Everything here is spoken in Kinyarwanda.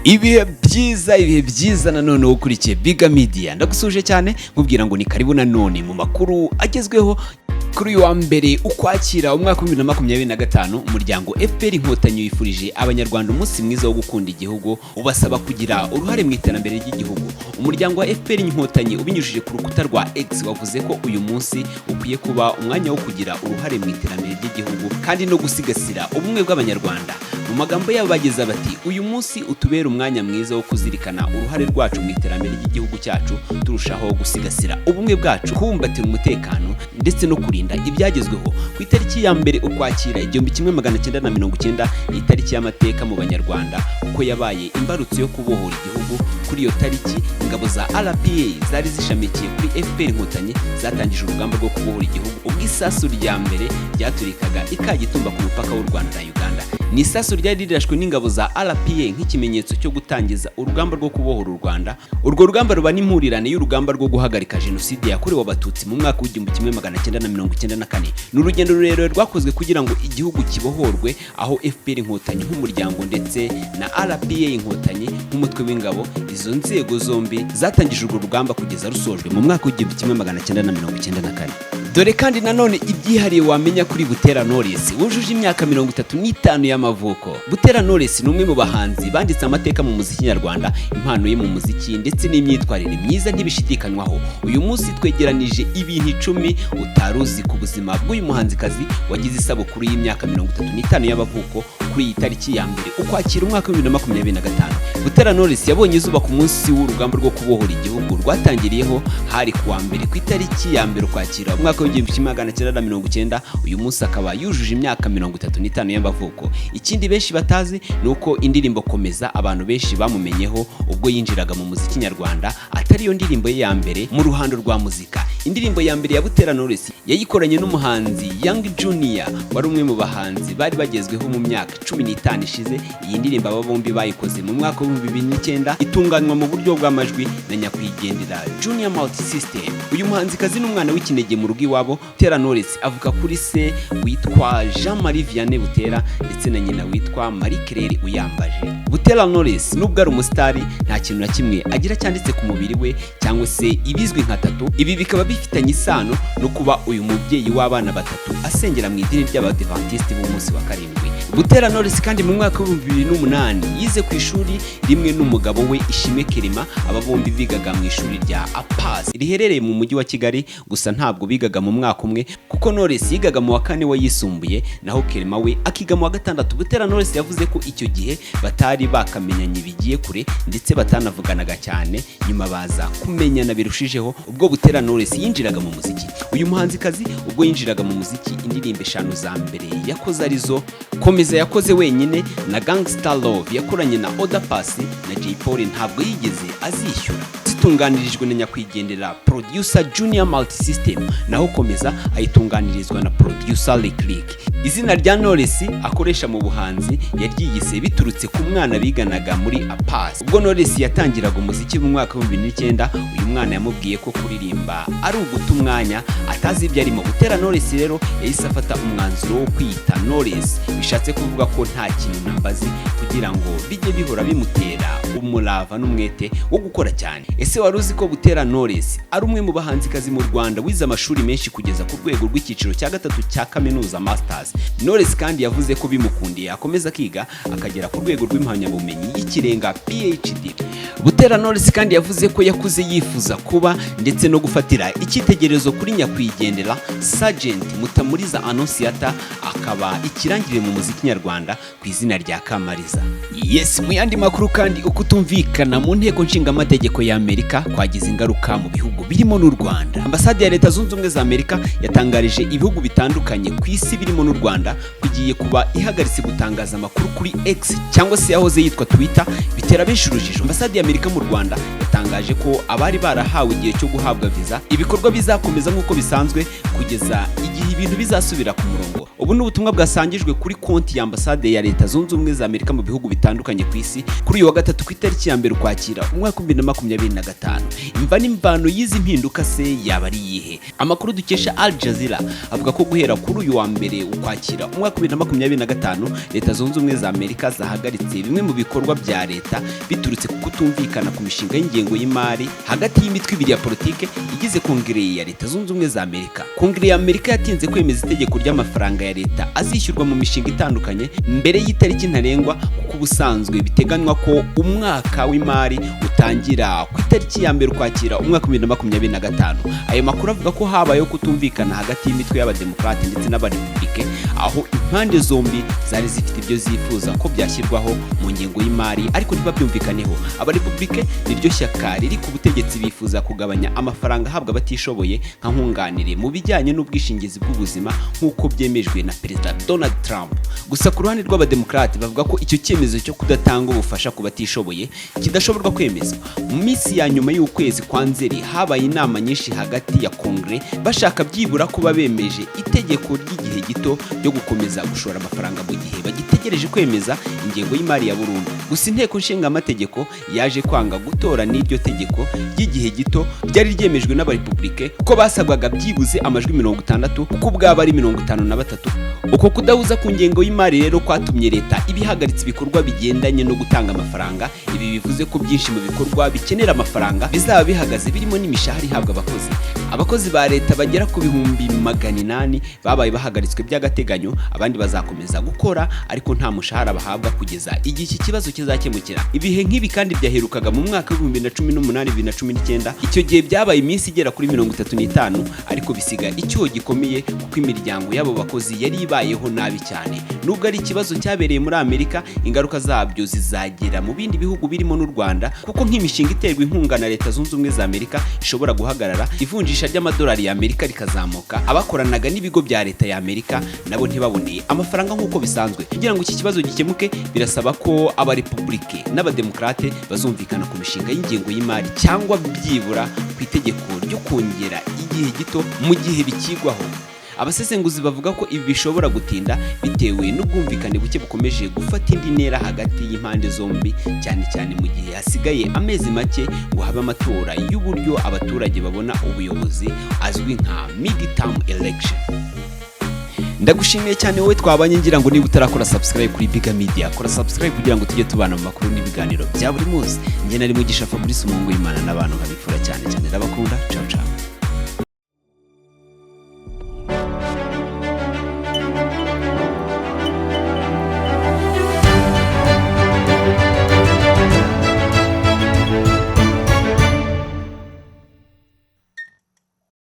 Ibihe byiza, ibihe byiza nanone ukurikiye Biga Media. Ndagusuje cyane, nkubwira ngo ni karibu nanone mu makuru agezweho. Kuri uyu wa mbere Ukwakira umwaka wa 2025, umuryango FPR Inkotanyi wifurije Abanyarwanda umunsi mwiza wo gukunda igihugu, ubasaba kugira uruhare mu iterambere ry'igihugu. Umuryango wa FPR Inkotanyi, ubinyujije ku rukuta rwa X, wavuze ko uyu munsi ukwiye kuba umwanya wo kugira uruhare mu iterambere ry'igihugu kandi no gusigasira ubumwe bw'Abanyarwanda. Mu magambo yabo bageza bati: "Uyu munsi utubere umwanya mwiza wo kuzirikana uruhare rwacu mu iterambere ry'igihugu cyacu, turushaho gusigasira ubumwe bwacu, kubumbatira umutekano ndetse no kurinda ibyagezweho." Ku itariki ya 1 Ukwakira 1990 ni itariki y'amateka mu Banyarwanda, kuko yabaye imbarutso yo kubohora igihugu. Kuri iyo tariki, ingabo za RPA zari zishamikiye kuri FPR Inkotanyi zatangije urugamba rwo kubohora igihugu, ubwo isasu rya mbere ryaturikaga i Kagitumba ku mupaka w'u Rwanda na Uganda. Ni isasu ryari rirashwe n'ingabo za RPA nk'ikimenyetso cyo gutangiza urugamba rwo kubohora u Rwanda. Urwo rugamba ruba n'impurirane y'urugamba rwo guhagarika Jenoside yakorewe Abatutsi mu mwaka wa 1994. Ni urugendo rurerure rwakozwe kugira ngo igihugu kibohorwe, aho FPR Inkotanyi nk'umuryango ndetse na RPA Inkotanyi nk'umutwe w'ingabo, izo nzego zombi zatangije urwo rugamba kugeza rusojwe mu mwaka wa 1994. Dore kandi nanone ibyihariye wamenya kuri Butera Knowless wujuje imyaka 35 y'amavuko. Butera Knowless ni umwe mu bahanzi banditse amateka mu muziki nyarwanda. Impano ye mu muziki ndetse n'imyitwarire myiza ntibishidikanywaho. Uyu munsi twegeranije ibintu 10 utari uzi ku buzima bw'uyu muhanzikazi wagize isabukuru y'imyaka 35 y'amavuko kuri iyi tariki ya 1 Ukwakira umwaka wa 2025. Butera Knowless yabonye izuba ku munsi w'urugamba rwo kubohora igihugu rwatangiriyeho. Hari ku wa mbere, ku itariki ya 1 Ukwakira umwaka wa 1990. Uyu munsi akaba yujuje imyaka 35 y'amavuko. Ikindi benshi batazi ni uko indirimbo Komeza abantu benshi bamumenyeho ubwo yinjiraga mu muziki nyarwanda atari yo ndirimbo ye ya mbere mu ruhando rwa muzika. Indirimbo ya mbere ya Butera Knowless yayikoranye n'umuhanzi Young Junior, wari umwe mu bahanzi bari bagezweho mu myaka 15 ishize. Iyi ndirimbo aba bombi bayikoze mu mwaka wa 2009, itunganywa mu buryo bw'amajwi na nyakwigendera Junior Multi System. Uyu muhanzikazi ni umwana w'ikinege mu rugo iwabo. Butera Knowless avuka kuri se witwa Jean Marie Vianney Butera ndetse na nyina witwa Marie Claire Uyambaje. Butera Knowless, nubwo ari umusitari, nta kintu na kimwe agira cyanditse ku mubiri we cyangwa se ibizwi nka tattoo. Ibi bikaba bifitanye isano no kuba uyu mubyeyi w'abana batatu asengera mu idini ry'Abadivantisiti b'umunsi wa karindwi. Butera Knowless kandi mu mwaka wa 2008 yize ku ishuri rimwe n'umugabo we Ishimwe Clement. Aba bombi bigaga mu ishuri rya APAS riherereye mu mujyi wa Kigali. Gusa ntabwo bigaga mu mwaka umwe, kuko Knowless yigaga mu wa kane we yisumbuye, naho Clement we akiga mu wa gatandatu. Butera Knowless yavuze ko icyo gihe batari bakamenyanye bigiye kure, ndetse batanavuganaga cyane. Nyuma baza kumenyana birushijeho ubwo Butera Knowless yinjiraga mu muziki. Uyu muhanzikazi ubwo yinjiraga mu muziki, indirimbo eshanu za mbere yakoze, arizo Komeza yakoze wenyine na Gangster Love yakoranye na Oda Paccy na Jay Polly, ntabwo yigeze azishyura. Zitunganirijwe na nyakwigendera producer Junior Multi System, naho Komeza ayitunganirizwa na producer Lick Lick. Izina rya Knowless akoresha mu buhanzi yaryiyise biturutse ku mwana biganaga muri APAS. Ubwo Knowless yatangiraga umuziki mu mwaka wa 2009, uyu mwana yamubwiye ko kuririmba ari uguta umwanya, atazi ibyo arimo. Butera Knowless rero yahise afata umwanzuro wo kwiyita Knowless, bishatse kuvuga ko nta kintu nambazi, kugira ngo bijye bihora bimutera umurava n'umwete wo gukora cyane. Ese wari uzi ko Butera Knowless ari umwe mu bahanzikazi mu Rwanda wize amashuri menshi kugeza ku rwego rw'icyiciro cya gatatu cya kaminuza, masters? Knowless kandi yavuze ko bimukundiye akomeza akiga akagera ku rwego rw'impamyabumenyi y'ikirenga, PhD. Butera Knowless kandi yavuze ko yakuze yifuza kuba ndetse no gufatira icyitegererezo kuri nyakwigendera Sergeant Mutamuriza Annonciata, akaba ikirangirire mu muziki nyarwanda ku izina rya Kamariza. Yes, mu yandi makuru kandi, ukutumvikana mu nteko nshingamategeko ya Amerika kwagize ingaruka mu bihugu birimo n'u Rwanda. Ambasade ya Leta Zunze Ubumwe za Amerika yatangarije ibihugu bitandukanye ku isi birimo n'u Rwanda kugiye kuba ihagaritse gutangaza amakuru kuri X, cyangwa se yahoze yitwa Twitter, bitera benshi urujijo. Ambasade ya Amerika mu Rwanda yatangaje ko abari barahawe igihe cyo guhabwa viza, ibikorwa bizakomeza nk'uko bisanzwe kugeza igihe ibintu bizasubira ku murongo. Ubu ni ubutumwa bwasangijwe kuri konti ya Ambasade ya Leta Zunze Ubumwe za Amerika mu bihugu bitandukanye ku isi kuri uyu wa gatatu, ku itariki ya 1 Ukwakira umwaka 2025. Imva n'imvano y'izi mpinduka se yaba ari iyihe? Amakuru dukesha Al Jazeera avuga ko guhera kuri uyu wa 1 Ukwakira umwaka 2025, Leta Zunze Ubumwe za Amerika zahagaritse bimwe mu bikorwa bya leta biturutse ku kutumvikana ku mishinga y'ingengo y'imari hagati y'imitwe ibiri ya politike igize Kongere ya Leta Zunze Ubumwe za Amerika. Kongere ya Amerika yatinze kwemeza itegeko ry'amafaranga ya leta azishyurwa mu mishinga itandukanye mbere y'itariki ntarengwa, kuko ubusanzwe biteganywa ko umwaka w'imari utangira ku itariki ya 1 Ukwakira umwaka 2025. Ayo makuru avuga ko habayeho kutumvikana hagati y'imitwe y'Abademokarate ndetse n'Abarepubulike, aho impande zombi zari zifite ibyo zifuza ko byashyirwaho mu ngengo y'imari ariko ntibabyumvikaneho. Abarepubulike, niryo shyaka riri ku butegetsi, bifuza kugabanya amafaranga ahabwa abatishoboye nka nkunganire mu bijyanye n'ubwishingizi bw'ubuzima, nk'uko byemejwe na Perezida Donald Trump. Gusa ku ruhande rw'Abademokarate, bavuga ko icyo cyemezo cyo kudatanga ubufasha ku batishoboye kidashoborwa kwemezwa. Mu minsi ya nyuma y'ukwezi kwa Nzeri habaye inama nyinshi hagati ya Kongere, bashaka byibura kuba bemeje itegeko ry'igihe gito ryo gukomeza gushora amafaranga mu gihe bagitegereje kwemeza ingengo y'imari ya burundu. Gusa Inteko Nshingamategeko yaje kwanga gutora n'iryo tegeko ry'igihe gito ryari ryemejwe n'Abarepubulike, kuko basabwaga byibuze amajwi 60, kuko ubwabo ari 53. Uko kudahuza ku ngengo y'imari rero kwatumye leta iba ihagaritse ibikorwa bigendanye no gutanga amafaranga. Ibi bivuze ko byinshi mu bikorwa bikenera amafaranga bizaba bihagaze, birimo n'imishahara ihabwa abakozi. Abakozi ba leta bagera ku 800,000 babaye bahagaritswe by'agateganyo, abandi bazakomeza gukora ariko nta mushahara bahabwa kugeza igihe iki kibazo kizakemukira. Ibihe nk'ibi kandi byaherukaga mu mwaka wa 2018, 2019. Icyo gihe byabaye iminsi igera kuri 35, ariko bisiga icyuho gikomeye kuko imiryango y'abo bakozi yari ibayeho nabi cyane. Nubwo ari ikibazo cyabereye muri Amerika, ingaruka zabyo zizagera mu bindi bihugu birimo n'u Rwanda, kuko nk'imishinga iterwa inkunga na Leta Zunze Ubumwe za Amerika ishobora guhagarara, ivunjisha ry'amadolari ya Amerika rikazamuka, abakoranaga n'ibigo bya leta ya Amerika nabo ntibabone amafaranga nk'uko bisanzwe. Kugira ngo iki kibazo gikemuke, birasaba ko Abarepubulike n'Abademokarate bazumvikana ku mishinga y'ingengo y'imari cyangwa byibura ku itegeko ryo kongera igihe gito mu gihe bikigwaho. Abasesenguzi bavuga ko ibi bishobora gutinda bitewe n'ubwumvikane buke bukomeje gufata indi ntera hagati y'impande zombi, cyane cyane mu gihe hasigaye amezi make ngo habe amatora y'uburyo abaturage babona ubuyobozi, azwi nka midterm election. Ndagushimiye cyane wowe twabanye. Ngira ngo niba utarakora subscribe kuri Biga Media, kora subscribe kugira ngo tujye tubana mu makuru n'ibiganiro bya buri munsi. Njye nari Mugisha Fabrice, umuhungu w'Imana n'abantu, nkabifura cyane cyane. Ndabakunda, ciao ciao.